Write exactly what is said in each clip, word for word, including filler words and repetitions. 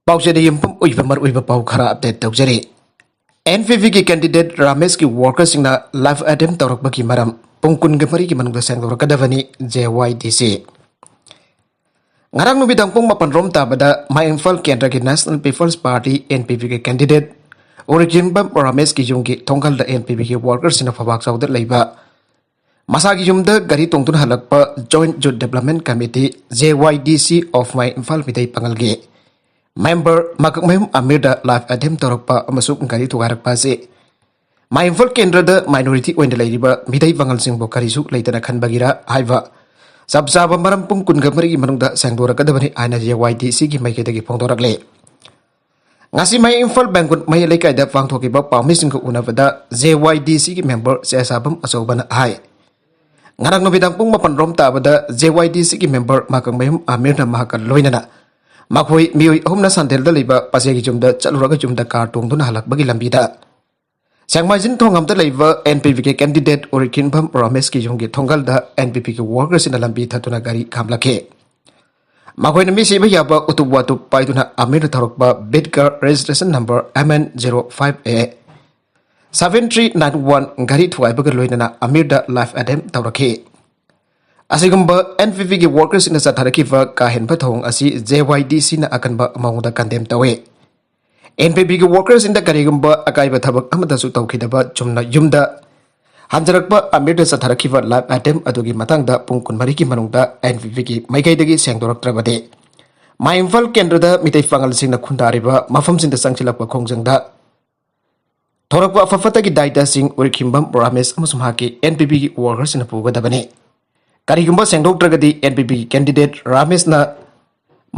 ꯄꯥꯎꯆꯦꯗ ꯌꯨꯝꯐꯝ ꯑꯣꯏꯕ ꯃꯔꯨꯑꯣꯏꯕ ꯄꯥꯎ ꯈꯔ ꯑꯞꯗꯦꯠ ꯇꯧꯖꯔꯤ꯫ ꯑꯦꯟ ꯄꯤ ꯄꯤꯒꯤ ꯀꯦꯟꯗꯤꯗꯦꯠ ꯔꯥꯃꯦꯁꯀꯤ ꯋꯥꯔꯀꯔꯁꯤꯡꯅ ꯂꯥꯏꯐ ꯑꯦꯇꯦꯝ ꯇꯧꯔꯛꯄꯒꯤ ꯃꯔꯝ ꯄꯨꯡ ꯀꯨꯟꯒ ꯃꯔꯤꯒꯤ ꯃꯅꯨꯡꯗ ꯁꯦꯡꯗꯣꯔꯛꯀꯗꯕꯅꯤ, ꯖꯦ ꯋꯥꯏ ꯗꯤ ꯁꯤ꯫ ꯉꯔꯥꯡ ꯅꯨꯃꯤꯗꯥꯡ ꯄꯨꯡ ꯃꯥꯄꯟ ꯔꯣꯝ ꯇꯥꯕꯗ ꯃꯥꯏ ꯏꯝꯐꯥꯜ ꯀꯦꯟꯗ꯭ꯔꯒꯤ National People's Party, N P ꯄꯤꯒꯤ ꯀꯦꯟꯗꯤꯗꯦꯠ ꯎꯔꯤꯈꯤꯟꯕꯝ ꯔꯥꯃꯦꯁꯀꯤ ꯌꯨꯝꯒꯤ ꯊꯣꯡꯒꯜꯗ ꯑꯦꯟ ꯄꯤ ꯄꯤꯒꯤ ꯋꯥꯔꯀꯔꯁꯤꯡꯅ ꯐꯕꯥꯛ ꯆꯥꯎꯗ ꯂꯩꯕ ꯃꯁꯥꯒꯤ ꯌꯨꯝꯗ ꯒꯥꯔꯤ ꯇꯣꯡꯗꯨꯅ ꯍꯜꯂꯛꯄ Joint Youth Development Committee, J Y D C, of ꯃꯥꯏ ꯏꯝꯐꯥꯜ ꯃꯤꯇꯩ ꯄꯥꯉꯜꯒꯤ ꯃꯦꯝꯕꯔ ꯃꯀꯛꯃꯌꯨꯝ ꯑꯃꯤꯔꯗ ꯂꯥꯏꯐ ꯑꯦꯇꯦꯝ ꯇꯧꯔꯛꯄ ꯑꯃꯁꯨꯡ ꯒꯥꯔꯤ ꯊꯨꯒꯥꯏꯔꯛꯄ ꯑꯁꯤ ꯃꯥꯏ ꯏꯝꯐꯥꯜ ꯀꯦꯟꯗ꯭ꯔꯗ ꯃꯥꯏꯅꯣꯔꯤꯇꯤ ꯑꯣꯏꯅ ꯂꯩꯔꯤꯕ ꯃꯤꯇꯩ ꯄꯥꯉꯜꯁꯤꯡꯕꯨ ꯀꯔꯤꯁꯨ ꯂꯩꯇꯅ ꯈꯟꯕꯒꯤꯔ ꯍꯥꯏꯕ ꯆꯞ ꯆꯥꯕ ꯃꯔꯝ ꯄꯨꯡ ꯀꯨꯟꯒ ꯃꯔꯤꯒꯤ ꯃꯅꯨꯡꯗ ꯁꯦꯡꯗꯣꯔꯛꯀꯗꯕꯅꯤ ꯍꯥꯏꯅ ꯖꯦ ꯋꯥꯏ ꯗꯤ ꯁꯤꯒꯤ ꯃꯥꯏꯀꯩꯗꯒꯤ ꯐꯣꯡꯗꯣꯔꯛꯂꯤ꯫ ꯉꯁꯤ ꯃꯌꯥꯏ ꯏꯝꯐꯥꯜ ꯕꯦꯡꯒꯨꯟ ꯃꯌꯥꯏ ꯂꯩꯀꯥꯏꯗ ꯄꯥꯡꯊꯣꯛꯈꯤꯕ ꯄꯥꯎꯃꯤꯁꯤꯡꯒ ꯎꯅꯕꯗ ꯖꯦ ꯋꯥꯏ ꯗꯤ ꯁꯤꯒꯤ ꯃꯦꯝꯕꯔ ꯆꯦꯁꯥꯕꯝ ꯑꯆꯧꯕꯅ ꯍꯥꯏ, ꯉꯔꯥꯡ ꯅꯨꯃꯤꯗꯥꯡ ꯄꯨꯡ ꯃꯥꯄꯟ ꯔꯣꯝ ꯇꯥꯕꯗ ꯖꯦ ꯋꯥꯏ ꯗꯤ ꯁꯤꯒꯤ ꯃꯦꯝꯕꯔ ꯃꯀꯪꯃꯌꯨꯝ ꯑꯃꯤꯔꯅ ꯃꯍꯥꯛꯀ ꯂꯣꯏꯅꯅ ꯃꯈꯣꯏ ꯃꯤꯑꯣꯏ ꯑꯍꯨꯝꯅ ꯁꯟꯗꯦꯜꯗ ꯂꯩꯕ ꯄꯥꯆꯦꯒꯤ ꯌꯨꯝꯗ ꯆꯠꯂꯨꯔꯒ ꯌꯨꯝꯗ ꯀꯥꯔ ꯇꯣꯡꯗꯨꯅ ꯍꯜꯂꯛꯄꯒꯤ ꯂꯝꯕꯤꯗ ꯁꯦꯡꯃꯥꯏꯖꯤꯟ ꯊꯣꯡꯉꯝꯗ ꯂꯩꯕ ꯑꯦꯟ ꯄꯤ ꯄꯤꯒꯤ ꯀꯦꯟꯗꯤꯗꯦꯠ ꯎꯔꯤꯈꯤꯟꯕꯝ ꯔꯥꯃꯦꯁꯀꯤ ꯌꯨꯝꯒꯤ ꯊꯣꯡꯒꯜꯗ ꯑꯦꯟ ꯄꯤ ꯄꯤꯒꯤ ꯋꯥꯔꯀꯔꯁꯤꯡꯅ ꯂꯝꯕꯤ ꯊꯠꯇꯨꯅ ꯒꯥꯔꯤ ꯈꯥꯝꯂꯛꯈꯤ꯫ ꯃꯈꯣꯏꯅ ꯃꯤ ꯁꯤꯕ ꯌꯥꯕ ꯎꯇꯨꯞ ꯋꯥꯇꯨꯞ ꯄꯥꯏꯗꯨꯅ ꯑꯃꯤꯔꯅ ꯊꯧꯔꯛꯄ ꯕꯤꯠ car registration number M N zero five A seven three nine one ꯒꯥꯔꯤ ꯊꯨꯒꯥꯏꯕꯒ ꯂꯣꯏꯅꯅ ꯑꯃꯤꯔꯗ ꯂꯥꯏꯐ ꯑꯦꯇꯦꯝ ꯇꯧꯔꯛꯈꯤ꯫ ꯑꯁꯤꯒꯨꯝꯕ ꯑꯦꯟ ꯄꯤ ꯄꯤꯒꯤ ꯋꯥꯔꯀꯔꯁꯤꯡꯅ ꯆꯠꯊꯔꯛꯈꯤꯕ ꯀꯥ ꯍꯦꯟꯕ ꯊꯧꯑꯣꯡ ꯑꯁꯤ ꯖꯦ ꯋꯥꯏ ꯗꯤ ꯁꯤꯅ ꯑꯀꯟꯕ ꯃꯑꯣꯡꯗ ꯀꯟꯗꯦꯝ ꯇꯧꯏ꯫ ꯑꯦꯟ ꯄꯤ ꯄꯤꯒꯤ ꯋꯥꯔꯀꯔꯁꯤꯡꯗ ꯀꯔꯤꯒꯨꯝꯕ ꯑꯀꯥꯏꯕ ꯊꯕꯛ ꯑꯃꯠꯇꯁꯨ ꯇꯧꯈꯤꯗꯕ ꯆꯨꯝꯅ ꯌꯨꯝꯗ ꯍꯟꯖꯔꯛꯄ ꯑꯃꯤꯔꯗ ꯆꯠꯊꯔꯛꯈꯤꯕ ꯂꯥꯏꯐ ꯑꯦꯇꯦꯝ ꯑꯗꯨꯒꯤ ꯃꯇꯥꯡꯗ ꯄꯨꯡ ꯀꯨꯟꯃꯔꯤꯒꯤ ꯃꯅꯨꯡꯗ ꯑꯦꯟ ꯄꯤ ꯄꯤꯒꯤ ꯃꯥꯏꯀꯩꯗꯒꯤ ꯁꯦꯡꯗꯣꯔꯛꯇ꯭ꯔꯕꯗꯤ ꯃꯥꯏ ꯏꯝꯐꯥꯜ ꯀꯦꯟꯗ꯭ꯔꯗ ꯃꯤꯇꯩ ꯄꯥꯉꯜꯁꯤꯡꯅ ꯈꯨꯟꯗꯥꯔꯤꯕ ꯃꯐꯝꯁꯤꯡꯗ ꯆꯪꯁꯤꯜꯂꯛꯄ ꯈꯣꯡꯖꯪꯗ ꯊꯣꯔꯛꯄ ꯑꯐ ꯐꯠꯇꯒꯤ ꯗꯥꯏꯇꯁꯤꯡ ꯎꯔꯤꯈꯤꯝꯕꯝ ꯔꯥꯃꯦꯁ ꯑꯃꯁꯨꯡ ꯃꯍꯥꯛꯀꯤ ꯑꯦꯟ ꯄꯤ ꯄꯤꯒꯤ ꯋꯥꯔꯀꯔꯁꯤꯡꯅ ꯄꯨꯒꯗꯕꯅꯤ꯫ ꯀꯔꯤꯒꯨꯝꯕ ꯁꯦꯡꯗꯣꯛꯇ꯭ꯔꯒꯗꯤ ꯑꯦꯟ ꯄꯤ ꯄꯤꯒꯤ ꯀꯦꯟꯗꯤꯗꯦꯠ ꯔꯥꯃꯦꯁꯅ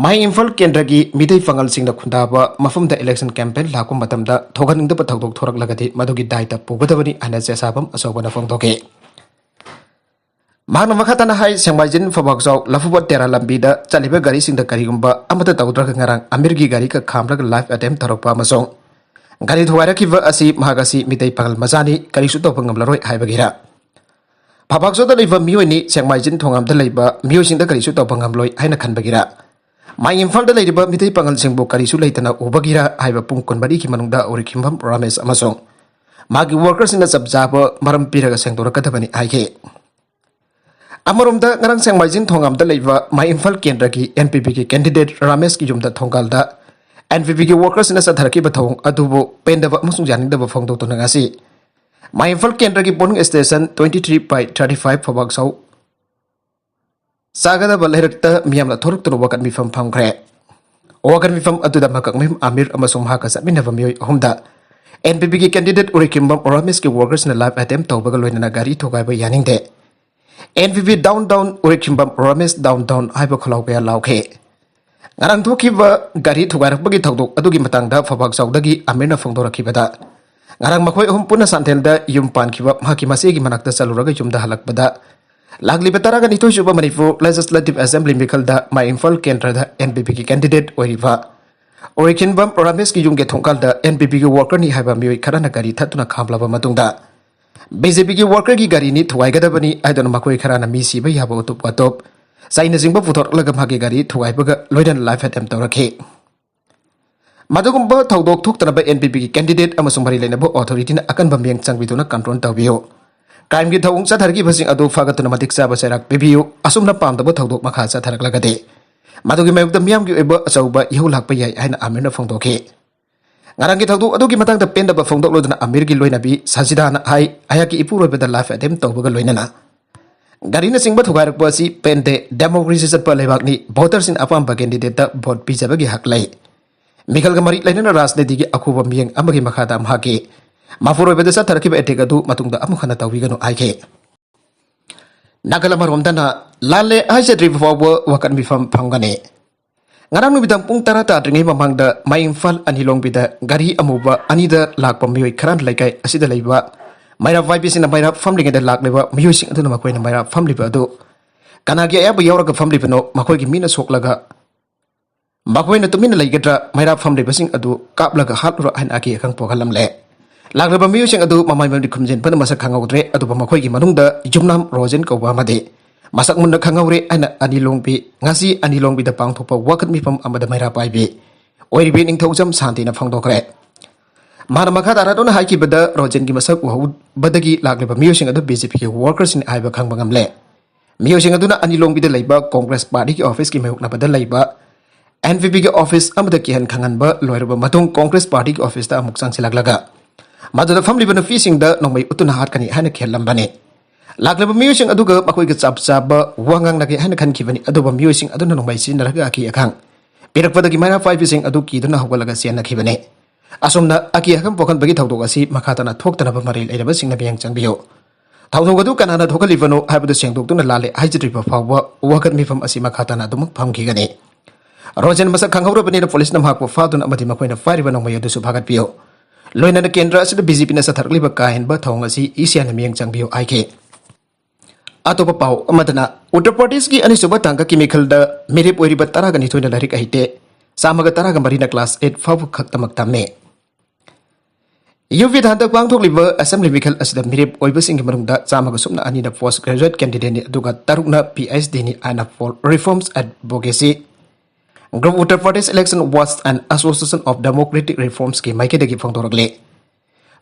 ꯃꯥꯏ ꯏꯝꯐꯥꯜ ꯀꯦꯟꯗ꯭ꯔꯒꯤ ꯃꯤꯇꯩ ꯄꯥꯉꯜꯁꯤꯡꯅ ꯈꯨꯟꯗꯥꯕ ꯃꯐꯝꯗ ꯏꯂꯦꯛꯁꯟ ꯀꯦꯝꯄꯦꯟ ꯂꯥꯛꯄ ꯃꯇꯝꯗ ꯊꯣꯛꯍꯟꯅꯤꯡꯗꯕ ꯊꯧꯗꯣꯛ ꯊꯣꯔꯛꯂꯒꯗꯤ ꯃꯗꯨꯒꯤ ꯗꯥꯏꯇ ꯄꯨꯒꯗꯕꯅꯤ ꯍꯥꯏꯅ ꯆꯦꯁꯥꯕꯝ ꯑꯆꯧꯕꯅ ꯐꯣꯡꯗꯣꯛꯈꯤ꯫ ꯃꯍꯥꯛꯅ ꯃꯈꯥ ꯇꯥꯅ ꯍꯥꯏ, ꯁꯦꯡꯃꯥꯏꯖꯤꯟ ꯐꯧꯕꯥꯛꯆꯥꯎ ꯂꯐꯨꯕꯣꯠ ꯇꯦꯔꯥ ꯂꯝꯕꯤꯗ ꯆꯠꯂꯤꯕ ꯒꯥꯔꯤꯁꯤꯡꯗ ꯀꯔꯤꯒꯨꯝꯕ ꯑꯃꯠꯇ ꯇꯧꯗ꯭ꯔꯒ ꯉꯔꯥꯡ ꯑꯃꯤꯔꯒꯤ ꯒꯥꯔꯤꯒ ꯈꯥꯝꯂꯒ ꯂꯥꯏꯐ ꯑꯦꯇꯦꯝ ꯇꯧꯔꯛꯄ ꯑꯃꯁꯨꯡ ꯒꯥꯔꯤ ꯊꯨꯒꯥꯏꯔꯛꯈꯤꯕ ꯑꯁꯤ ꯃꯍꯥꯛ ꯑꯁꯤ ꯃꯤꯇꯩ ꯄꯥꯉꯜ ꯃꯆꯥꯅꯤ, ꯀꯔꯤꯁꯨ ꯇꯧꯕ ꯉꯝꯂꯔꯣꯏ ꯍꯥꯏꯕꯒꯤꯔ? ꯐꯧꯕꯥꯛꯆꯥꯎꯗ ꯂꯩꯕ ꯃꯤꯑꯣꯏꯅꯤ, ꯁꯦꯡꯃꯥꯏꯖꯤꯟ ꯊꯣꯉꯥꯝꯗ ꯂꯩꯕ ꯃꯤꯑꯣꯏꯁꯤꯡꯗ ꯀꯔꯤꯁꯨ ꯇꯧꯕ ꯉꯝꯂꯣꯏ ꯍꯥꯏꯅ ꯈꯟꯕꯒꯤꯔ? ꯃꯥꯏ ꯏꯝꯐꯥꯜꯗ ꯂꯩꯔꯤꯕ ꯃꯤꯇꯩ ꯄꯥꯉꯜꯁꯤꯡꯕꯨ ꯀꯔꯤꯁꯨ ꯂꯩꯇꯅ ꯎꯕꯒꯤꯔ ꯍꯥꯏꯕ ꯄꯨꯡ ꯀꯨꯟꯃꯔꯤꯒꯤ ꯃꯅꯨꯡꯗ ꯎꯔꯤꯈꯤꯝꯕꯝ ꯔꯥꯃꯦꯁ ꯑꯃꯁꯨꯡ ꯃꯥꯒꯤ ꯋꯥꯔꯀꯔꯁꯤꯡꯅ ꯆꯞ ꯆꯥꯕ ꯃꯔꯝ ꯄꯤꯔꯒ ꯁꯦꯡꯗꯣꯔꯛꯀꯗꯕꯅꯤ ꯍꯥꯏꯈꯤ꯫ ꯑꯃꯔꯣꯝꯗ ꯉꯔꯥꯡ ꯁꯦꯡꯃꯥꯏꯖꯤꯡ ꯊꯣꯉꯥꯝꯗ ꯂꯩꯕ ꯃꯥꯏ ꯏꯝꯐꯥꯜ ꯀꯦꯟꯗ꯭ꯔꯒꯤ NPPꯒꯤ candidate ꯔꯥꯃꯦꯁꯀꯤ ꯌꯨꯝꯗ ꯊꯣꯡꯒꯥꯜꯗ NPPꯒꯤ workersꯅ ꯆꯠꯊꯔꯛꯈꯤꯕ ꯊꯧꯑꯣꯡ ꯑꯗꯨꯕꯨ ꯄꯦꯟꯗꯕ ꯑꯃꯁꯨꯡ ꯌꯥꯅꯤꯡꯗꯕ ꯐꯣꯡꯗꯣꯛꯇꯨꯅ ꯉꯁꯤ ꯃꯥꯏ ꯏꯝꯐꯥꯜ ꯀꯦꯟꯗ꯭ꯔꯒꯤ polling station twenty three by thirty five ꯐꯧꯕꯥꯛ ꯆꯧ ꯆꯥꯒꯗꯕ ꯂꯩꯔꯛꯇ ꯃꯤꯌꯥꯝꯅ ꯊꯣꯔꯛꯇꯨꯅ ꯋꯥꯀꯠ ꯃꯤꯐꯝ ꯐꯝꯈ꯭ꯔꯦ꯫ ꯋꯥꯀꯠ ꯃꯤꯐꯝ ꯑꯗꯨꯗ ꯃꯀꯛꯃꯌꯨꯝ ꯑꯃꯤꯔ ꯑꯃꯁꯨꯡ ꯃꯍꯥꯛꯀ ꯆꯠꯃꯤꯟꯅꯕ ꯃꯤꯑꯣꯏ ꯑꯍꯨꯝꯗ NPPꯒꯤ candidate ꯎꯔꯤꯈꯤꯝꯕꯝ ꯔꯥꯃꯦꯁꯀꯤ workersꯅ live attempt ꯇꯧꯕꯒ ꯂꯣꯏꯅꯅ ꯒꯥꯔꯤ ꯊꯨꯒꯥꯏꯕ ꯌꯥꯅꯤꯡꯗꯦ꯫ NPP down down, ꯎꯔꯤꯈꯤꯝꯕꯝ Ramesh down down ꯍꯥꯏꯕ ꯈꯣꯜꯂꯥꯎ ꯀꯌꯥ ꯂꯥꯎꯈꯤ꯫ ꯉꯔꯥꯡ ꯊꯣꯛꯈꯤꯕ ꯒꯥꯔꯤ ꯊꯨꯒꯥꯏꯔꯛꯄꯒꯤ ꯊꯧꯗꯣꯛ ꯑꯗꯨꯒꯤ ꯃꯇꯥꯡꯗ ꯐꯧꯕꯥꯛ ꯆꯧꯗꯒꯤ ꯑꯃꯤꯔꯅ ꯐꯣꯡꯗꯣꯔꯛꯈꯤꯕꯗ, ꯉꯔꯥꯡ ꯃꯈꯣꯏ ꯑꯍꯨꯝ ꯄꯨꯟꯅ ꯁꯥꯟꯊꯦꯜꯗ ꯌꯨꯝ ꯄꯥꯟꯈꯤꯕ ꯃꯍꯥꯛꯀꯤ ꯃꯆꯦꯒꯤ ꯃꯅꯥꯛꯇ ꯆꯠꯂꯨꯔꯒ ꯌꯨꯝꯗ ꯍꯜꯂꯛꯄꯗ, ꯂꯥꯛꯂꯤꯕ ꯇꯔꯥꯒ ꯅꯤꯊꯣꯏ ꯁꯨꯕ ꯃꯅꯤꯄꯨꯔ Legislative Assembly ꯃꯤꯈꯜꯗ ꯃꯥꯏ ꯏꯝꯐꯥꯜ ꯀꯦꯟꯗ꯭ꯔꯗ NPPꯒꯤ candidate ꯑꯣꯏꯔꯤꯕ ꯎꯔꯤꯈꯤꯝꯕꯝ ꯔꯥꯃꯦꯁꯀꯤ ꯌꯨꯝꯒꯤ ꯊꯣꯡꯒꯥꯜꯗ NPPꯒꯤ workerꯅꯤ ꯍꯥꯏꯕ ꯃꯤꯑꯣꯏ ꯈꯔꯅ ꯒꯥꯔꯤ ꯊꯠꯇꯨꯅ ꯈꯥꯝꯂꯕ ꯃꯇꯨꯡꯗ, BJPꯒꯤ workerꯒꯤ ꯒꯥꯔꯤꯅꯤ ꯊꯨꯒꯥꯏꯒꯗꯕꯅꯤ ꯍꯥꯏꯗꯨꯅ ꯃꯈꯣꯏ ꯈꯔꯅ ꯃꯤ ꯁꯤꯕ ꯌꯥꯕ ꯎꯇꯨꯞ ꯋꯥꯇꯣꯞ, ꯆꯩꯅꯆꯤꯡꯕ ꯄꯨꯊꯣꯔꯛꯂꯒ ꯃꯍꯥꯛꯀꯤ ꯒꯥꯔꯤ ꯊꯨꯒꯥꯏꯕꯒ ꯂꯣꯏꯅꯅ live attempt ꯇꯧꯔꯛꯈꯤ꯫ ꯃꯗꯨꯒꯨꯝꯕ ꯊꯧꯗꯣꯛ ꯊꯣꯛꯇꯅꯕ NPPꯒꯤ candidate ꯑꯃꯁꯨꯡ ꯃꯔꯤ ꯂꯩꯅꯕ authorityꯅ ꯑꯀꯟꯕ ꯃꯤꯠꯌꯦꯡ ꯆꯪꯕꯤꯗꯨꯅ control ꯇꯧꯕꯤꯌꯨ꯫ Crimeꯒꯤ ꯊꯧꯑꯣꯡ ꯆꯠꯊꯔꯛꯈꯤꯕꯁꯤꯡ ꯑꯗꯨ ꯐꯥꯒꯠꯇꯨꯅ ꯃꯇꯤꯛ ꯆꯥꯕ ꯆꯩꯔꯥꯛ ꯄꯤꯕꯤꯌꯨ꯫ ꯑꯁꯨꯝꯅ ꯄꯥꯝꯗꯕ ꯊꯧꯗꯣꯛ ꯃꯈꯥ ꯆꯠꯊꯔꯛꯂꯒꯗꯤ ꯃꯗꯨꯒꯤ ꯃꯥꯌꯣꯛꯇ ꯃꯤꯌꯥꯝꯒꯤ ꯑꯣꯏꯕ ꯑꯆꯧꯕ ꯏꯍꯧ ꯂꯥꯛꯄ ꯌꯥꯏ ꯍꯥꯏꯅ ꯑꯃꯤꯔꯅ ꯐꯣꯡꯗꯣꯛꯈꯤ꯫ ꯉꯔꯥꯡꯒꯤ ꯊꯧꯗꯣꯛ ꯑꯗꯨꯒꯤ ꯃꯇꯥꯡꯗ ꯄꯦꯟꯗꯕ ꯐꯣꯡꯗꯣꯛꯂꯗꯨꯅ ꯑꯃꯤꯔꯒꯤ ꯂꯣꯏꯅꯕꯤ ꯁꯥꯖꯤꯗꯥꯅ ꯍꯥꯏ, ꯑꯩꯍꯥꯛꯀꯤ ꯏꯄꯨꯔꯣꯏꯕꯗ live attempt ꯇꯧꯕꯒ ꯂꯣꯏꯅꯅ ꯒꯥꯔꯤꯅꯆꯤꯡꯕ ꯊꯨꯒꯥꯏꯔꯛꯄ ꯑꯁꯤ ꯄꯦꯟꯗꯦ꯫ Democracy ꯆꯠꯄ ꯂꯩꯕꯥꯛꯅꯤ꯫ Voterꯁꯤꯡꯅ ꯑꯄꯥꯝꯕ candidateꯇ vote ꯄꯤꯖꯕꯒꯤ ꯍꯛ ꯂꯩ꯫ ꯃꯤꯈꯜꯒ ꯃꯔꯤ ꯂꯩꯅꯅ ꯔꯥꯖꯅꯤꯇꯤꯒꯤ ꯑꯈꯨꯕ ꯃꯤꯠꯌꯦꯡ ꯑꯃꯒꯤ ꯃꯈꯥꯗ ꯃꯍꯥꯛꯀꯤ ꯃꯄꯨꯔꯣꯏꯕꯗ ꯆꯠꯊꯔꯛꯈꯤꯕ attack ꯑꯗꯨ ꯃꯇꯨꯡꯗ ꯑꯃꯨꯛ ꯍꯟꯅ ꯇꯧꯕꯤꯒꯅꯨ ꯍꯥꯏꯈꯤ꯫ ꯅꯥꯀꯜ ꯑꯃꯔꯣꯝꯗꯅ ꯂꯥꯜꯂꯦ ꯍꯥꯏꯖꯗ꯭ꯔꯤꯕ ꯐꯥꯎꯕ ꯋꯥꯀꯠ ꯃꯤꯐꯝ ꯐꯝꯒꯅꯤ꯫ ꯉꯔꯥꯡ ꯅꯨꯃꯤꯗꯥꯡ ꯄꯨꯡ ꯇꯔꯥ ꯇꯥꯗ꯭ꯔꯤꯉꯩ ꯃꯃꯥꯡꯗ ꯃꯥꯏ ꯏꯝꯐꯥꯜ ꯑꯅꯤ ꯂꯣꯡꯕꯤꯗ ꯒꯥꯔꯤ ꯑꯃꯨꯕ ꯑꯅꯤꯗ ꯂꯥꯛꯄ ꯃꯤꯑꯣꯏ ꯈꯔꯅ ꯂꯩꯀꯥꯏ ꯑꯁꯤꯗ ꯂꯩꯕ ꯃꯩꯔꯥ ꯄꯥꯏꯕꯤꯁꯤꯡꯅ ꯃꯩꯔꯥ ꯐꯝꯂꯤꯉꯩꯗ ꯂꯥꯛꯂꯤꯕ ꯃꯤꯑꯣꯏꯁꯤꯡ ꯑꯗꯨꯅ ꯃꯈꯣꯏꯅ ꯃꯩꯔꯥ ꯐꯝꯂꯤꯕ ꯑꯗꯨ ꯀꯅꯥꯒꯤ ꯑꯌꯥꯕ ꯌꯥꯎꯔꯒ ꯐꯝꯂꯤꯕꯅꯣ, ꯃꯈꯣꯏꯒꯤ ꯃꯤꯅ ꯁꯣꯛꯂꯒ ꯃꯈꯣꯏꯅ ꯇꯨꯃꯤꯟꯅ ꯂꯩꯒꯗ꯭ꯔꯥ, ꯃꯩꯔꯥ ꯐꯝꯂꯤꯕꯁꯤꯡ ꯑꯗꯨ ꯀꯥꯞꯂꯒ ꯍꯥꯠꯂꯨꯔꯥ ꯍꯥꯏꯅ ꯑꯀꯤ ꯑꯈꯪ ꯄꯣꯛꯍꯜꯂꯝꯂꯦ꯫ ꯂꯥꯛꯂꯤꯕ ꯃꯤꯑꯣꯏꯁꯤꯡ ꯑꯗꯨ ꯃꯃꯥꯏ ꯃꯃꯤꯠ ꯈꯨꯝꯖꯤꯟꯕꯅ ꯃꯁꯛ ꯈꯪꯍꯧꯗ꯭ꯔꯦ, ꯑꯗꯨꯕꯨ ꯃꯈꯣꯏꯒꯤ ꯃꯅꯨꯡꯗ ꯌꯨꯝꯅꯥꯝ ꯔꯣꯖꯦꯟ ꯀꯧꯕ ꯑꯃꯗꯤ ꯃꯁꯛ ꯃꯨꯟꯅ ꯈꯪꯍꯧꯔꯦ ꯍꯥꯏꯅ ꯑꯅꯤꯂꯣꯡꯕꯤ, ꯉꯁꯤ ꯑꯅꯤꯂꯣꯡꯕꯤꯗ ꯄꯥꯡꯊꯣꯛꯄ ꯋꯥꯀꯠ ꯃꯤꯐꯝ ꯑꯃꯗ ꯃꯩꯔꯥ ꯄꯥꯏꯕꯤ ꯑꯣꯏꯔꯤꯕꯤ ꯅꯤꯡꯊꯧꯖꯝ ꯁꯥꯟꯇꯤꯅ ꯐꯣꯡꯗꯣꯛꯈ꯭ꯔꯦ꯫ ꯃꯥꯅ ꯃꯈꯥ ꯇꯥꯔꯛꯇꯨꯅ ꯍꯥꯏꯈꯤꯕꯗ, ꯔꯣꯖꯦꯟꯒꯤ ꯃꯁꯛ ꯎꯍꯧꯕꯗꯒꯤ ꯂꯥꯛꯂꯤꯕ ꯃꯤꯑꯣꯏꯁꯤꯡ ꯑꯗꯨ ꯕꯤ ꯖꯦ ꯄꯤꯒꯤ ꯋꯥꯔꯀꯔꯁꯤꯡ ꯍꯥꯏꯕ ꯈꯪꯕ ꯉꯝꯂꯦ꯫ ꯃꯤꯑꯣꯏꯁꯤꯡ ꯑꯗꯨꯅ ꯑꯅꯤꯂꯣꯡꯕꯤꯗ ꯂꯩꯕ ꯀꯣꯡꯒ꯭ꯔꯦꯁ ꯄꯥꯔꯇꯤꯒꯤ ꯑꯣꯐꯤꯁꯀꯤ ꯃꯥꯌꯣꯛꯅꯕꯗ ꯂꯩꯕ ꯑꯦꯟ ꯄꯤ ꯄꯤꯒꯤ ꯑꯣꯐꯤꯁ ꯑꯃꯗ ꯀꯤꯍꯟ ꯈꯪꯍꯟꯕ ꯂꯣꯏꯔꯕ ꯃꯇꯨꯡ, ꯀꯣꯡꯒ꯭ꯔꯦꯁ ꯄꯥꯔꯇꯤꯒꯤ ꯑꯣꯐꯤꯁꯇ ꯑꯃꯨꯛ ꯆꯪꯁꯤꯜꯂꯛꯂꯒ ꯃꯗꯨꯗ ꯐꯝꯂꯤꯕ ꯅꯨꯄꯤꯁꯤꯡꯗ ꯅꯣꯡꯃꯩ ꯎꯠꯇꯨꯅ ꯍꯥꯠꯀꯅꯤ ꯍꯥꯏꯅ ꯈꯦꯠꯂꯝꯕꯅꯤ꯫ ꯂꯥꯛꯂꯤꯕ ꯃꯤꯑꯣꯏꯁꯤꯡ ꯑꯗꯨꯒ ꯃꯈꯣꯏꯒ ꯆꯞ ꯆꯥꯕ ꯋꯥ ꯉꯥꯡꯅꯒꯦ ꯍꯥꯏꯅ ꯈꯟꯈꯤꯕꯅꯤ, ꯑꯗꯨꯕꯨ ꯃꯤꯑꯣꯏꯁꯤꯡ ꯑꯗꯨꯅ ꯅꯣꯡꯃꯩ ꯁꯤꯖꯤꯟꯅꯔꯒ ꯑꯀꯤ ꯑꯈꯪ ꯄꯤꯔꯛꯄꯗꯒꯤ ꯃꯩꯔꯥ ꯄꯥꯏꯕꯤꯁꯤꯡ ꯑꯗꯨ ꯀꯤꯗꯨꯅ ꯍꯧꯒꯠꯂꯒ ꯆꯦꯟꯅꯈꯤꯕꯅꯤ꯫ ꯑꯁꯨꯝꯅ ꯑꯀꯤ ꯑꯈꯪ ꯄꯣꯛꯍꯟꯕꯒꯤ ꯊꯧꯗꯣꯛ ꯑꯁꯤ ꯃꯈꯥ ꯇꯥꯅ ꯊꯣꯛꯇꯅꯕ ꯃꯔꯤ ꯂꯩꯅꯕꯁꯤꯡꯅ ꯃꯤꯠꯌꯦꯡ ꯆꯪꯕꯤꯌꯨ꯫ ꯊꯧꯗꯣꯛ ꯑꯗꯨ ꯀꯅꯥꯅ ꯊꯣꯛꯍꯜꯂꯤꯕꯅꯣ ꯍꯥꯏꯕꯗꯨ ꯁꯦꯡꯗꯣꯛꯇꯨꯅ ꯂꯥꯜꯂꯦ ꯍꯥꯏꯖꯗ꯭ꯔꯤꯕ ꯐꯥꯎꯕ ꯋꯥꯀꯠ ꯃꯤꯐꯝ ꯑꯁꯤ ꯃꯈꯥ ꯇꯥꯅ ꯑꯗꯨꯃꯛ ꯐꯝꯈꯤꯒꯅꯤ꯫ ꯔꯣꯖꯦꯟ ꯃꯁꯛ ꯈꯪꯍꯧꯔꯕꯅꯤꯅ ꯄꯨꯂꯤꯁꯅ ꯃꯍꯥꯛꯄꯨ ꯐꯥꯗꯨꯅ ꯑꯃꯗꯤ ꯃꯈꯣꯏꯅ ꯄꯥꯏꯔꯤꯕ ꯅꯣꯡꯃꯩ ꯑꯗꯨꯁꯨ ꯐꯥꯒꯠꯄꯤꯌꯨ꯫ ꯂꯣꯏꯅꯅ ꯀꯦꯟꯗ꯭ꯔ ꯑꯁꯤꯗ ꯕꯤ ꯖꯦ ꯄꯤꯅ ꯆꯠꯊꯔꯛꯂꯤꯕ ꯀꯥ ꯍꯦꯟꯕ ꯊꯧꯑꯣꯡ ꯑꯁꯤ ꯏ ꯁꯤ ꯑꯥꯏꯅ ꯃꯤꯠꯌꯦꯡ ꯆꯪꯕꯤꯌꯨ ꯍꯥꯏꯈꯤ꯫ ꯑꯇꯣꯞꯄ ꯄꯥꯎ ꯑꯃꯗꯅ, ꯎꯠꯇꯔ ꯄ꯭ꯔꯗꯦꯁꯀꯤ ꯑꯅꯤꯁꯨꯕ ꯇꯥꯡꯀꯛꯀꯤ ꯃꯤꯈꯜꯗ ꯃꯤꯔꯦꯞ ꯑꯣꯏꯔꯤꯕ ꯇꯔꯥꯒ ꯅꯤꯊꯣꯏꯅ ꯂꯥꯏꯔꯤꯛ ꯍꯩꯇꯦ, ꯆꯥꯝꯃꯒ ꯇꯔꯥꯒ ꯃꯔꯤꯅ ꯀ꯭ꯂꯥꯁ ꯑꯩꯠ ꯐꯥꯎꯕ ꯈꯛꯇꯃꯛ ꯇꯝꯃꯤ꯫ ꯌꯨ ꯄꯤꯗ ꯍꯟꯗꯛ ꯄꯥꯡꯊꯣꯛꯂꯤꯕ ꯑꯦꯁꯦꯝꯕ꯭ꯂꯤ ꯃꯤꯈꯜ ꯑꯁꯤꯗ ꯃꯤꯔꯦꯞ ꯑꯣꯏꯕꯁꯤꯡꯒꯤ ꯃꯅꯨꯡꯗ ꯆꯥꯝꯃꯒ ꯁꯨꯞꯅ ꯑꯅꯤꯅ ꯄꯣꯁ ꯒ꯭ꯔꯦꯖꯨꯑꯦꯠ ꯀꯦꯟꯗꯤꯗꯦꯠꯅꯤ, ꯑꯗꯨꯒ ꯇꯔꯨꯛꯅ ꯄꯤ ꯑꯩꯆ ꯗꯤꯅꯤ ꯍꯥꯏꯅ for reforms advocacy group. Uttar Pradesh election watch and association of democratic ꯔꯤꯐꯣꯔꯝꯁꯀꯤ ꯃꯥꯏꯀꯩꯗꯒꯤ ꯐꯣꯡꯗꯣꯔꯛꯂꯤ꯫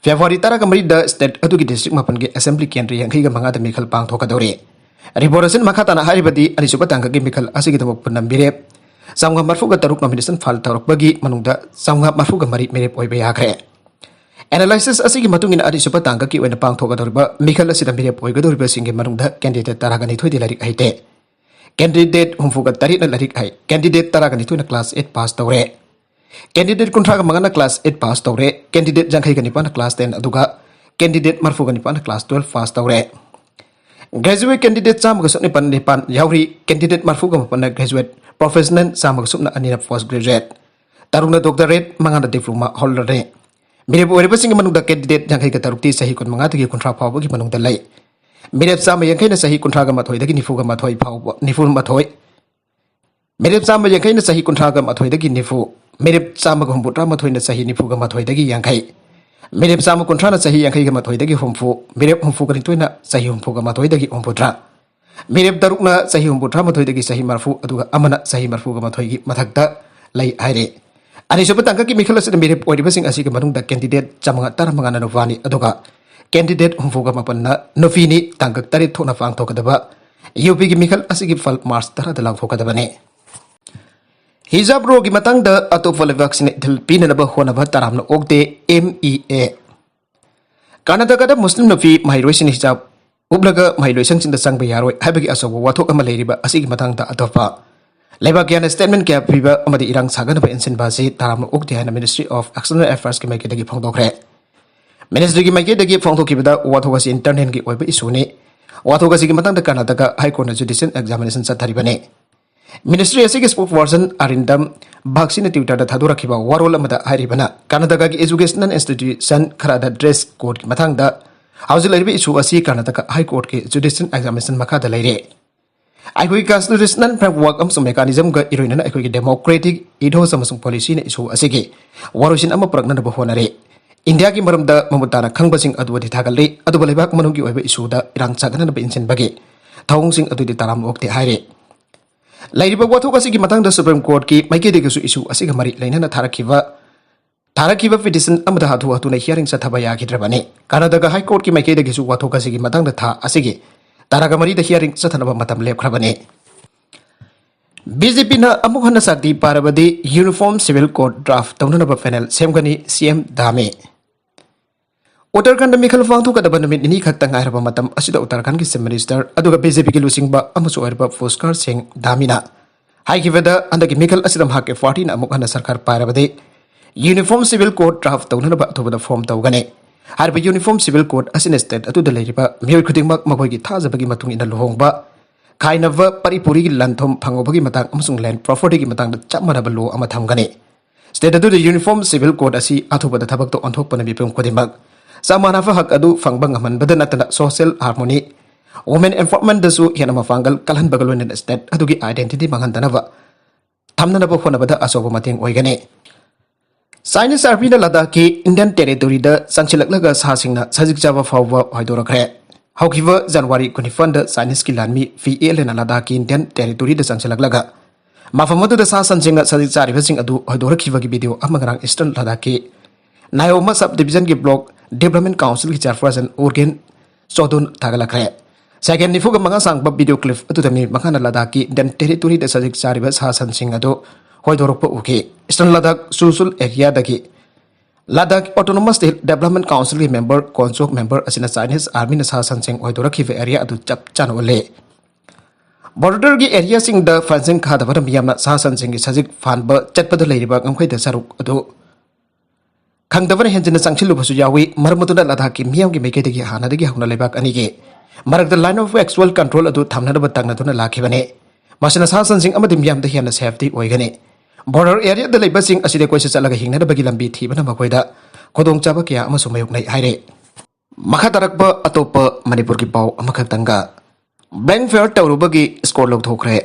ꯐꯦꯕ꯭ꯔꯨꯋꯥꯔꯤ ꯇꯔꯥꯒ ꯃꯔꯤꯗ ꯁ꯭ꯇꯦꯠ ꯑꯗꯨꯒꯤ ꯗꯤꯁꯇ꯭ꯔꯤꯛ ꯃꯥꯄꯟꯒꯤ ꯑꯦꯁꯦꯝꯕ꯭ꯂꯤ ꯀꯦꯟꯗ꯭ꯔ ꯌꯥꯡꯈꯩꯒ ꯃꯉꯥꯗ ꯃꯤꯈꯜ ꯄꯥꯡꯊꯣꯛꯀꯗꯧꯔꯤ꯫ ꯔꯤꯄꯣꯔꯠ ꯑꯁꯤꯅ ꯃꯈꯥ ꯇꯥꯅ ꯍꯥꯏꯔꯤꯕꯗꯤ, ꯑꯅꯤꯁꯨꯕ ꯇꯥꯡꯀꯛꯀꯤ ꯃꯤꯈꯜ ꯑꯁꯤꯒꯤꯗꯃꯛ ꯄꯨꯟꯅ ꯃꯤꯔꯦꯞ ꯆꯥꯝꯃꯉꯥ ꯃꯔꯤꯐꯨꯒ ꯇꯔꯨꯛ ꯅꯣꯃꯤꯅꯦꯁꯟ ꯐꯥꯏꯜ ꯇꯧꯔꯛꯄꯒꯤ ꯃꯅꯨꯡꯗ ꯆꯥꯝꯃꯉꯥ ꯃꯔꯤꯐꯨꯒ ꯃꯔꯤ ꯃꯤꯔꯦꯞ ꯑꯣꯏꯕ ꯌꯥꯈ꯭ꯔꯦ꯫ ꯑꯦꯅꯥꯂꯥꯏꯁꯤꯁ ꯑꯁꯤꯒꯤ ꯃꯇꯨꯡ ꯏꯟꯅ, ꯑꯅꯤꯁꯨꯕ ꯇꯥꯡꯀꯛꯀꯤ ꯑꯣꯏꯅ ꯄꯥꯡꯊꯣꯛꯀꯗꯧꯔꯤꯕ ꯃꯤꯈꯜ ꯑꯁꯤꯗ ꯃꯤꯔꯦꯞ ꯑꯣꯏꯒꯗꯧꯔꯤꯕꯁꯤꯡꯒꯤ ꯃꯅꯨꯡꯗ ꯀꯦꯟꯗꯤꯗꯦꯠ ꯇꯔꯥꯒ ꯅꯤꯊꯣꯏꯗꯤ ꯂꯥꯏꯔꯤꯛ ꯍꯩꯇꯦ꯫ ꯀꯦꯟꯗꯤꯗꯦꯠ ꯍꯨꯝꯐꯨꯒ ꯇꯔꯦꯠꯅ ꯂꯥꯏꯔꯤꯛ ꯍꯩ꯫ ꯀꯦꯟꯗꯤꯗꯦꯠ ꯇꯔꯥꯒ ꯅꯤꯊꯣꯏꯅ ꯀ꯭ꯂꯥꯁ ꯑꯩꯠ ꯄꯥꯁ ꯇꯧꯔꯦ꯫ ꯀꯦꯟꯗꯤꯗꯦꯠ ꯀꯨꯟꯊ꯭ꯔꯥꯒ ꯃꯉꯥꯅ ꯀ꯭ꯂꯥꯁ ꯑꯩꯠ ꯄꯥꯁ ꯇꯧꯔꯦ꯫ ꯀꯦꯟꯗꯤꯗꯦꯠ ꯌꯥꯡꯈꯩꯒ ꯅꯤꯄꯥꯟꯅ ꯀ꯭ꯂꯥꯁ ꯇꯦꯟ, ꯑꯗꯨꯒ ꯀꯦꯟꯗꯤꯗꯦꯠ ꯃꯔꯤꯐꯨꯒ ꯅꯤꯄꯥꯟꯅ ꯀ꯭ꯂꯥꯁ ꯇꯨꯋꯦꯜꯐ ꯄꯥꯁ ꯇꯧꯔꯦ꯫ ꯒ꯭ꯔꯦꯖꯨꯑꯦꯠ ꯀꯦꯟꯗꯤꯗꯦꯠ ꯆꯥꯝꯃꯒ ꯁꯨꯞꯅ ꯅꯤꯄꯥꯟ, ꯅꯤꯄꯥꯟ ꯌꯥꯎꯔꯤ꯫ ꯀꯦꯟꯗꯤꯗꯦꯠ ꯃꯔꯤꯐꯨꯒ ꯃꯥꯄꯟꯅ ꯒ꯭ꯔꯦꯖꯨꯑꯦꯠ, ꯄ꯭ꯔꯣꯐꯦꯁꯅꯦꯜ ꯆꯥꯝꯃꯒ ꯁꯨꯞꯅ ꯑꯅꯤꯅ ꯄꯣꯁ ꯒ꯭ꯔꯦꯖꯨꯑꯦꯠ, ꯇꯔꯨꯛꯅ ꯗꯣꯛꯇꯔꯦꯠ, ꯃꯉꯥꯅ ꯗꯤꯄ꯭ꯂꯣꯃꯥ ꯍꯣꯜꯗꯔꯅꯤ꯫ ꯃꯤꯔꯦꯞ ꯑꯣꯏꯔꯤꯕꯁꯤꯡꯒꯤ ꯃꯅꯨꯡꯗ ꯀꯦꯟꯗꯤꯗꯦꯠ ꯌꯥꯡꯈꯩꯒ ꯇꯔꯨꯛꯇꯤ ꯆꯍꯤ ꯀꯨꯟꯃꯉꯥꯗꯒꯤ ꯀꯨꯟꯊ꯭ꯔꯥ ꯐꯥꯎꯕꯒꯤ ꯃꯅꯨꯡꯗ ꯂꯩ꯫ ꯃꯤꯔꯦꯞ ꯆꯥꯝꯃ ꯌꯥꯡꯈꯩꯅ ꯆꯍꯤ ꯀꯨꯟꯊ꯭ꯔꯥꯒ ꯃꯥꯊꯣꯏꯗꯒꯤ ꯅꯤꯐꯨꯒ ꯃꯥꯊꯣꯏ ꯐꯥꯎꯕ, ꯅꯤꯐꯨ ꯃꯥꯊꯣꯏ꯫ ꯃꯤꯔꯦꯞ ꯆꯥꯝꯃ ꯌꯥꯡꯈꯩꯅ ꯆꯍꯤ ꯀꯨꯟꯊ꯭ꯔꯥꯒ ꯃꯥꯊꯣꯏꯗꯒꯤ ꯅꯤꯐꯨ, ꯃꯤꯔꯦꯞ ꯆꯥꯝꯃꯒ ꯍꯨꯝꯐꯨꯇꯔꯥ ꯃꯥꯊꯣꯏꯅ ꯆꯍꯤ ꯅꯤꯐꯨꯒ ꯃꯥꯊꯣꯏꯗꯒꯤ ꯌꯥꯡꯈꯩ, ꯃꯤꯔꯦꯞ ꯆꯥꯝꯃ ꯀꯨꯟꯊ꯭ꯔꯥꯅ ꯆꯍꯤ ꯌꯥꯡꯈꯩꯒ ꯃꯥꯊꯣꯏꯗꯒꯤ ꯍꯨꯝꯐꯨ, ꯃꯤꯔꯦꯞ ꯍꯨꯝꯐꯨꯒ ꯅꯤꯊꯣꯏꯅ ꯆꯍꯤ ꯍꯨꯝꯐꯨꯒ ꯃꯥꯊꯣꯏꯗꯒꯤ ꯍꯨꯝꯐꯨꯇꯔꯥ꯫ ꯃꯤꯔꯦꯞ ꯇꯔꯨꯛꯅ ꯆꯍꯤ ꯍꯨꯝꯐꯨꯇꯔꯥꯃꯥꯊꯣꯏꯗꯒꯤ ꯆꯍꯤ ꯃꯔꯤꯐꯨ, ꯑꯗꯨꯒ ꯑꯃꯅ ꯆꯍꯤ ꯃꯔꯤꯐꯨꯒ ꯃꯥꯊꯣꯏꯒꯤ ꯃꯊꯛꯇ ꯂꯩ ꯍꯥꯏꯔꯦ꯫ ꯑꯅꯤꯁꯨꯕ ꯇꯥꯡꯀꯛꯀꯤ ꯃꯤꯈꯜ ꯑꯁꯤꯗ ꯃꯤꯔꯦꯞ ꯑꯣꯏꯔꯤꯕꯁꯤꯡ ꯑꯁꯤꯒꯤ ꯃꯅꯨꯡꯗ candidate ꯆꯥꯃꯉꯥ ꯇꯔꯥꯃꯉꯥꯅ ꯅꯨꯄꯥꯅꯤ, ꯑꯗꯨꯒ candidate ꯍꯨꯝꯐꯨꯒ ꯃꯥꯄꯟꯅ ꯅꯨꯄꯤꯅꯤ꯫ ꯇꯥꯡꯀꯛ ꯇꯔꯦꯠ ꯊꯣꯛꯅ ꯄꯥꯡꯊꯣꯛꯀꯗꯕ ꯌꯨ ꯄꯤꯒꯤ ꯃꯤꯈꯜ ꯑꯁꯤꯒꯤ ꯐꯜ ꯃꯥꯔꯆ ꯇꯔꯥꯗ ꯂꯥꯎꯊꯣꯛꯀꯗꯕꯅꯤ꯫ ꯍꯤꯖꯥꯕ ꯔꯣꯒꯤ ꯃꯇꯥꯡꯗ ꯑꯇꯣꯞꯄ ꯂꯩꯕꯥꯛꯁꯤꯡꯅ ꯏꯊꯤꯜ ꯄꯤꯅꯅꯕ ꯍꯣꯠꯅꯕ ꯇꯔꯥꯝꯅ ꯑꯣꯛꯇꯦ, ꯑꯦꯝ ꯏ ꯑꯦ꯫ ꯀꯔꯅꯥꯇꯀꯥꯗ ꯃꯨꯁꯂꯤꯝ ꯅꯨꯄꯤ ꯃꯍꯩꯔꯣꯏꯁꯤꯡꯅ ꯍꯤꯖꯥꯕ ꯎꯞꯂꯒ ꯃꯍꯩꯂꯣꯏꯁꯪꯁꯤꯡꯗ ꯆꯪꯕ ꯌꯥꯔꯣꯏ ꯍꯥꯏꯕꯒꯤ ꯑꯆꯧꯕ ꯋꯥꯊꯣꯛ ꯑꯃ ꯂꯩꯔꯤꯕ ꯑꯁꯤꯒꯤ ꯃꯇꯥꯡꯗ ꯑꯇꯣꯞꯄ ꯂꯩꯕꯥꯛ ꯀꯌꯥꯅ statement ꯀꯌꯥ ꯄꯤꯕ ꯑꯃꯗꯤ ꯏꯔꯥꯡ ꯁꯥꯒꯠꯅꯕ ꯏꯟꯁꯤꯟꯕ ꯑꯁꯤ ꯇꯔꯥꯝꯅ ꯑꯣꯛꯇꯦ ꯍꯥꯏꯅ Ministry of External Affairsꯀꯤ ꯃꯥꯏꯀꯩꯗꯒꯤ ꯐꯣꯡꯗꯣꯛꯈ꯭ꯔꯦ꯫ Ministryꯒꯤ ꯃꯥꯏꯀꯩꯗꯒꯤ ꯐꯣꯡꯗꯣꯛꯈꯤꯕꯗ ꯋꯥꯊꯣꯛ ꯑꯁꯤ internalꯒꯤ ꯑꯣꯏꯕ issueꯅꯤ꯫ ꯋꯥꯊꯣꯛ ꯑꯁꯤꯒꯤ ꯃꯇꯥꯡꯗ Karnataka High Courtꯅ judicial examination ꯆꯠꯊꯔꯤꯕꯅꯤ꯫ Ministry ꯑꯁꯤꯒꯤ spokesperson ꯑꯔꯤꯟꯗꯝ ꯕꯥꯒꯁꯤꯅ Twitterꯗ ꯊꯥꯗꯣꯔꯛꯈꯤꯕ ꯋꯥꯔꯣꯜ ꯑꯃꯗ ꯍꯥꯏꯔꯤꯕꯅ, ꯀꯔꯅꯥꯇꯀꯥꯒꯤ educational institution ꯈꯔꯗ dress codeꯀꯤ ꯃꯇꯥꯡꯗ ꯍꯧꯖꯤꯛ ꯂꯩꯔꯤꯕ issue ꯑꯁꯤ ꯀꯔꯅꯥꯇꯀꯥ High Courtꯀꯤ judicial examination ꯃꯈꯥꯗ ꯂꯩꯔꯦ꯫ ꯑꯩꯈꯣꯏꯒꯤ constitutional framework ꯑꯃꯁꯨꯡ mechanismꯒ ꯏꯔꯣꯏꯅꯅ ꯑꯩꯈꯣꯏꯒꯤ democratic ethos ꯑꯃꯁꯨꯡ policyꯅ issue ꯑꯁꯤꯒꯤ ꯋꯥꯔꯣꯏꯁꯤꯟ ꯑꯃ ꯄꯨꯔꯛꯅꯅꯕ ꯍꯣꯠꯅꯔꯤ꯫ ꯏꯟꯗꯤꯌꯥꯒꯤ ꯃꯔꯝꯗ ꯃꯃꯨꯠ ꯇꯥꯅ ꯈꯪꯕꯁꯤꯡ ꯑꯗꯨꯕꯨꯗꯤ ꯊꯥꯒꯠꯂꯤ, ꯑꯗꯨꯕꯨ ꯂꯩꯕꯥꯛ ꯃꯅꯨꯡꯒꯤ ꯑꯣꯏꯕ issueꯗ ꯏꯔꯥꯡ ꯆꯥꯒꯅꯅꯕ ꯏꯟꯁꯤꯟꯕꯒꯤ ꯊꯧꯑꯣꯡꯁꯤꯡ ꯑꯗꯨꯗꯤ ꯇꯔꯥꯝꯅ ꯑꯣꯛꯇꯦ ꯍꯥꯏꯔꯤ꯫ ꯂꯩꯔꯤꯕ ꯋꯥꯊꯣꯛ ꯑꯁꯤꯒꯤ ꯃꯇꯥꯡꯗ Supreme Courtꯀꯤ ꯃꯥꯏꯀꯩꯗꯒꯤꯁꯨ issue ꯑꯁꯤꯒ ꯃꯔꯤ ꯂꯩꯅꯅ ꯊꯥꯔꯛꯈꯤꯕ, ꯊꯥꯔꯛꯈꯤꯕ petition ꯑꯃꯗ ꯍꯥꯊꯨ ꯍꯥꯊꯨꯅ hearing ꯆꯠꯊꯕ ꯌꯥꯈꯤꯗ꯭ꯔꯕꯅꯤ꯫ ꯀꯔꯅꯥꯇꯀꯥ High Courtꯀꯤ ꯃꯥꯏꯀꯩꯗꯒꯤꯁꯨ ꯋꯥꯊꯣꯛ ꯑꯁꯤꯒꯤ ꯃꯇꯥꯡꯗ ꯊꯥ ꯑꯁꯤꯒꯤ ꯇꯔꯥꯒ ꯃꯔꯤꯗ hearing ꯆꯠꯊꯅꯕ ꯃꯇꯝ ꯂꯦꯞꯈ꯭ꯔꯕꯅꯤ꯫ BJPꯅ ꯑꯃꯨꯛ ꯍꯟꯅ ꯁꯛꯇꯤ ꯄꯥꯏꯔꯕꯗꯤ Uniform Civil Code draft ꯇꯧꯅꯅꯕ panel ꯁꯦꯝꯒꯅꯤ, CM ꯙꯥꯃꯤ꯫ ꯎꯠꯇꯔꯈꯟꯗ ꯃꯤꯈꯜ ꯄꯥꯡꯊꯣꯛꯀꯗꯕ ꯅꯨꯃꯤꯠ ꯅꯤꯅꯤ ꯈꯛꯇ ꯉꯥꯏꯔꯕ ꯃꯇꯝ ꯑꯁꯤꯗ ꯎꯠꯇꯔꯈꯟꯗꯒꯤ Chief Minister ꯑꯗꯨꯒ BJPꯒꯤ ꯂꯨꯆꯤꯡꯕ ꯑꯃꯁꯨ ꯑꯣꯏꯔꯤꯕ ꯄꯨꯁꯀꯔ ꯁꯤꯡ ꯙꯥꯃꯤꯅ ꯍꯥꯏꯈꯤꯕꯗ, ꯍꯟꯗꯛꯀꯤ ꯃꯤꯈꯜ ꯑꯁꯤꯗ ꯃꯍꯥꯛꯀꯤ partyꯅ ꯑꯃꯨꯛ ꯍꯟꯅ ꯁꯔꯀꯥꯔ ꯄꯥꯏꯔꯕꯗꯤ Uniform Civil Code draft ꯇꯧꯅꯅꯕ ꯑꯊꯨꯕꯗ form ꯇꯧꯒꯅꯤ꯫ ꯍꯥꯏꯔꯤꯕ Uniform Civil Code ꯑꯁꯤꯅ state ꯑꯗꯨꯗ ꯂꯩꯔꯤꯕ ꯃꯤꯑꯣꯏ ꯈꯨꯗꯤꯡꯃꯛ ꯃꯈꯣꯏꯒꯤ ꯊꯥꯖꯕꯒꯤ ꯃꯇꯨꯡ ꯏꯟꯅ ꯂꯨꯍꯣꯡꯕ, ꯈꯥꯏꯅꯕ, ꯄꯔꯤ ꯄꯨꯔꯤꯒꯤ ꯂꯟ ꯊꯨꯝ ꯐꯪꯍꯧꯕꯒꯤ ꯃꯇꯥꯡ ꯑꯃꯁꯨꯡ land propertyꯒꯤ ꯃꯇꯥꯡꯗ ꯆꯞ ꯃꯥꯟꯅꯕ law ꯑꯃ ꯊꯝꯒꯅꯤ꯫ State ꯑꯗꯨꯗ Uniform Civil Code ꯑꯁꯤ ꯑꯊꯨꯕꯗ ꯊꯕꯛꯇ ꯑꯣꯟꯊꯣꯛꯄꯅ ꯃꯤꯄꯨꯝ ꯈꯨꯗꯤꯡꯃꯛ ꯆꯞ ꯃꯥꯟꯅꯕ ꯍꯛ ꯑꯗꯨ ꯐꯪꯕ ꯉꯝꯍꯟꯕꯗ ꯅꯠꯇꯅ social harmony, women empowermentꯗꯁꯨ ꯍꯦꯟꯅ ꯃꯄꯥꯡꯒꯜ ꯀꯜꯍꯟꯕꯒ ꯂꯣꯏꯅꯅ state ꯑꯗꯨꯒꯤ identity ꯃꯥꯡꯍꯟꯗꯅꯕ ꯊꯝꯅꯅꯕ ꯍꯣꯠꯅꯕꯗ ꯑꯆꯧꯕ ꯃꯇꯦꯡ ꯑꯣꯏꯒꯅꯤ꯫ Chinese Armyꯅ ꯂꯗꯥꯈꯀꯤ Indian territoryꯗ ꯆꯪꯁꯤꯜꯂꯛꯂꯒ ꯁꯥꯁꯤꯡꯅ ꯁꯖꯤꯛ ꯆꯥꯕ ꯐꯥꯎꯕ ꯍꯣꯏꯗꯣꯔꯛꯈ꯭ꯔꯦ꯫ ꯍꯧꯈꯤꯕ ꯖꯅꯋꯥꯔꯤ ꯀꯨꯟꯅꯤꯄꯥꯟꯗ ꯆꯥꯏꯅꯤꯁꯀꯤ ꯂꯥꯟꯃꯤ ꯐꯤ ꯑꯦꯜ ꯑꯦꯅ ꯂꯗꯥꯈꯀꯤ ꯏꯟꯗꯤꯌꯟ ꯇꯦꯔꯤꯇꯣꯔꯤꯗ ꯆꯪꯁꯤꯜꯂꯛꯂꯒ ꯃꯐꯝ ꯑꯗꯨꯗ ꯁꯥ ꯁꯟꯁꯤꯡꯅ ꯁꯖꯤꯛ ꯆꯥꯔꯤꯕꯁꯤꯡ ꯑꯗꯨ ꯍꯣꯏꯗꯣꯔꯛꯈꯤꯕꯒꯤ ꯚꯤꯗꯤꯑꯣ ꯑꯃ ꯉꯔꯥꯡ ꯏꯁꯇꯔꯟ ꯂꯗꯥꯈꯀꯤ ꯅꯥꯌꯣꯃꯥ ꯁꯕ ꯗꯤꯕꯤꯖꯟꯒꯤ ꯕ꯭ꯂꯣꯛ ꯗꯤꯕꯂꯞꯃꯦꯟ ꯀꯥꯎꯟꯁꯤꯜꯒꯤ ꯆꯦꯌꯔꯄꯔꯁꯟ ꯎꯔꯒꯦꯟ ꯆꯣꯗꯨꯟ ꯊꯥꯒꯠꯂꯛꯈ꯭ꯔꯦ꯫ ꯁꯦꯀꯦꯟ ꯅꯤꯐꯨꯒ ꯃꯉꯥ ꯁꯥꯡꯕ ꯚꯤꯗꯤꯑꯣ ꯀ꯭ꯂꯤꯞ ꯑꯗꯨꯗ ꯃꯤ ꯃꯉꯥꯅ ꯂꯗꯥꯈꯀꯤ ꯏꯟꯗꯤꯌꯟ ꯇꯦꯔꯤꯇꯣꯔꯤꯗ ꯁꯖꯤꯛ ꯆꯥꯔꯤꯕ ꯁꯥ ꯁꯟꯁꯤꯡ ꯑꯗꯨ ꯍꯣꯏꯗꯣꯔꯛꯄ ꯎꯈꯤ꯫ Eastern Ladakh ꯆꯨꯁꯨꯜ ꯑꯦꯔꯤꯌꯥꯗꯒꯤ Ladakh autonomous state development ꯀꯥꯎꯟꯁꯤꯜꯒꯤ ꯃꯦꯝꯕꯔ ꯀꯣꯟꯆꯣꯛ ꯃꯦꯝꯕꯔ ꯑꯁꯤꯅ ꯆꯥꯏꯅꯤꯁ ꯑꯥꯔꯃꯤꯅ ꯁꯥ ꯁꯟꯁꯤꯡ ꯍꯣꯏꯗꯣꯔꯛꯈꯤꯕ ꯑꯦꯔꯤꯌꯥ ꯑꯗꯨ ꯆꯞ ꯆꯥꯅ ꯎꯠꯂꯤ꯫ ꯕꯣꯔꯗꯔꯒꯤ ꯑꯦꯔꯤꯌꯥꯁꯤꯡꯗ ꯐꯦꯟꯁꯤꯡ ꯈꯥꯗꯕꯅ ꯃꯤꯌꯥꯝꯅ ꯁꯥ ꯁꯟꯁꯤꯡꯒꯤ ꯁꯖꯤꯛ ꯐꯥꯟꯕ ꯆꯠꯄꯗ ꯂꯩꯔꯤꯕ ꯉꯝꯈꯩꯗ ꯁꯔꯨꯛ ꯑꯗꯨ ꯈꯪꯗꯕꯅ ꯍꯦꯟꯖꯤꯟꯅ ꯆꯪꯁꯤꯜꯂꯨꯕꯁꯨ ꯌꯥꯎꯏ꯫ ꯃꯔꯝ ꯑꯗꯨꯅ ꯂꯗꯥꯈꯀꯤ ꯃꯤꯌꯥꯝꯒꯤ ꯃꯥꯏꯀꯩꯗꯒꯤ ꯍꯥꯟꯅꯗꯒꯤ ꯍꯧꯅ ꯂꯩꯕꯥꯛ ꯑꯅꯤꯒꯤ ꯃꯔꯛꯇ line of actual control ꯑꯗꯨ ꯊꯝꯅꯅꯕ ꯇꯛꯅꯗꯨꯅ ꯂꯥꯛꯈꯤꯕꯅꯤ꯫ ꯃꯁꯤꯅ ꯁꯥ ꯁꯟꯁꯤꯡ ꯑꯃꯗꯤ ꯃꯤꯌꯥꯝꯗ ꯍꯦꯟꯅ safety ꯑꯣꯏꯒꯅꯤ꯫ ꯕꯣꯔꯗꯔ ꯑꯦꯔꯤꯌꯥꯗ ꯂꯩꯕꯁꯤꯡ ꯑꯁꯤꯗ ꯀꯣꯏꯆꯠ ꯆꯠꯂꯒ ꯍꯤꯡꯅꯅꯕꯒꯤ ꯂꯝꯕꯤ ꯊꯤꯕꯅ ꯃꯈꯣꯏꯗ ꯈꯨꯗꯣꯡꯆꯥꯕ ꯀꯌꯥ ꯑꯃꯁꯨ ꯃꯥꯌꯣꯛꯅꯩ ꯍꯥꯏꯔꯤ꯫ ꯃꯈꯥ ꯇꯥꯔꯛꯄ ꯑꯇꯣꯞꯄ ꯃꯅꯤꯄꯨꯔꯒꯤ ꯄꯥꯎ ꯑꯃꯈꯛꯇꯪꯒ꯫ Blank fire ꯇꯧꯔꯨꯕꯒꯤ score ꯂꯧꯊꯣꯛꯈ꯭ꯔꯦ꯫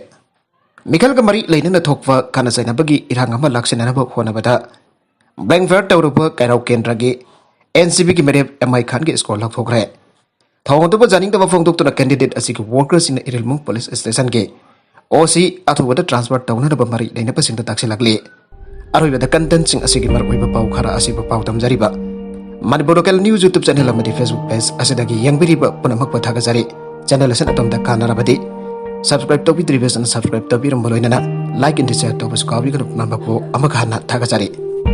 ꯃꯤꯈꯜꯒ ꯃꯔꯤ ꯂꯩꯅꯅ ꯊꯣꯛꯄ ꯈꯠꯅ ꯆꯩꯅꯕꯒꯤ ꯏꯔꯥꯡ ꯑꯃ ꯂꯥꯛꯁꯤꯟꯅꯅꯕ ꯍꯣꯠꯅꯕꯗ blank fire ꯇꯧꯔꯨꯕ ꯀꯩꯔꯥꯎ ꯀꯦꯟꯗ꯭ꯔꯒꯤ NCPꯒꯤ ꯃꯤꯔꯦꯞ M I ꯈꯥꯟꯒꯤ score ꯂꯧꯊꯣꯛꯈ꯭ꯔꯦ꯫ ꯊꯧꯑꯣꯡ ꯑꯗꯨꯕꯨ ꯌꯥꯅꯤꯡꯗꯕ ꯐꯣꯡꯗꯣꯛꯇꯨꯅ candidate ꯑꯁꯤꯒꯤ workersꯁꯤꯡꯅ ꯏꯔꯤꯜꯃꯨꯡ police stationꯒꯤ OC ꯑꯊꯨꯕꯗ transfer ꯇꯧꯅꯅꯕ ꯃꯔꯤ ꯂꯩꯅꯕꯁꯤꯡꯗ ꯇꯥꯛꯁꯤꯜꯂꯛꯂꯤ꯫ ꯑꯔꯣꯏꯕꯗ contentꯁꯤꯡ ꯑꯁꯤꯒꯤ ꯃꯔꯨꯑꯣꯏꯕ ꯄꯥꯎ ꯈꯔ ꯑꯁꯤꯕꯨ ꯄꯥꯎ ꯇꯝꯖꯔꯤꯕ Manipur local news YouTube channel ꯑꯃꯗꯤ Facebook page ꯑꯁꯤꯗꯒꯤ ꯌꯦꯡꯕꯤꯔꯤꯕ ꯄꯨꯝꯅꯃꯛꯄꯨ ꯊꯥꯒꯠꯆꯔꯤ꯫ Channel ꯑꯁꯤꯅ ꯑꯗꯣꯝꯗ ꯀꯥꯟꯅꯔꯕꯗꯤ subscribe ꯇꯧꯕꯤꯗ꯭ꯔꯤꯕꯁꯤꯡꯅ subscribe ꯇꯧꯕꯤꯔꯝꯕ ꯂꯣꯏꯅꯅ like ꯑꯃꯗꯤ share ꯇꯧꯕꯁꯨ ꯀꯥꯎꯕꯤꯒꯅꯨ꯫ ꯄꯨꯝꯅꯃꯛꯄꯨ ꯑꯃꯨꯛ ꯍꯟꯅ ꯊꯥꯒꯠꯆꯔꯤ꯫